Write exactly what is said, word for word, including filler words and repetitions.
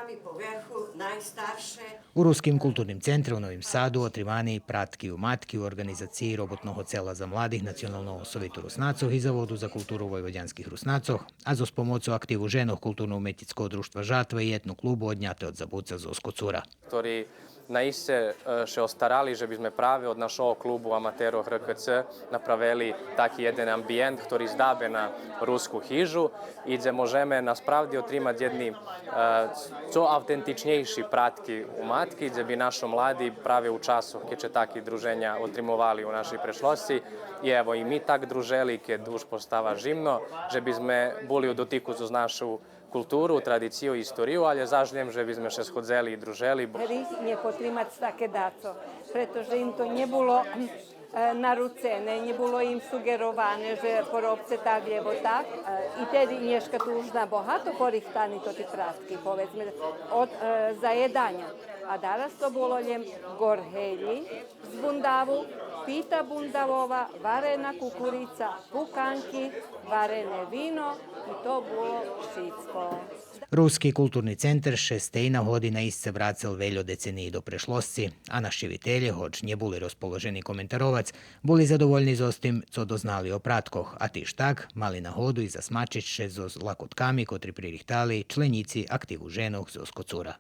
Ми по верху найстарше. У Руским културним центре у Новим Саду отримани Пратки у Матки у орґанизациї Роботного цела за младих Националного совиту Руснацох и Заводу за културу войводянских Руснацох, а зоз помоцу активу женох Културно-уметнїцкого дружтва Жатва и Етно-клубу Одняте од забуца зоз Коцура. Хтори наисце, е, ше остарали же би зме праве од нашого клубу аматерох РКЦ направели таки єден амбиєнт хтори здабе на Руску хижу и дзе можеме насправди отримац єдни, е, цо автентичнєйши пратки у Матки, дзе би нашо млади праве у часох кед ше таки друженя отримовали у нашей прешлосци. И ево, и ми так дружели кед уж постава жимно, же би зме були у дотику зоз нашу културу, традицию, историю, алє заш лєм же би зме ше сходзели и дружели. Грих нє потримац таке дацо, прето же им то нє було, е, наруцене, нє було им суґероване же поробце так, лєбо так. Е, и теди нєшка ту уж на богато порихтани тоти пратки, поведзме, од, е, заєданя. А дараз то було лєм горгелї, з бундаву, пита бундавова, варена кукурица, пуканки, варене вино и то було шицко. Руски културни центер ше з тей нагоди наисце врацел вельо децениї до прешлосци, а нащивителє, гоч нє були розположени коментаровац, були задовольни зоз тим цо дознали о праткох, а тиж так мали нагоду и засмачиц ше зоз лакотками котри пририхтали членїци активу женох зоз Коцура.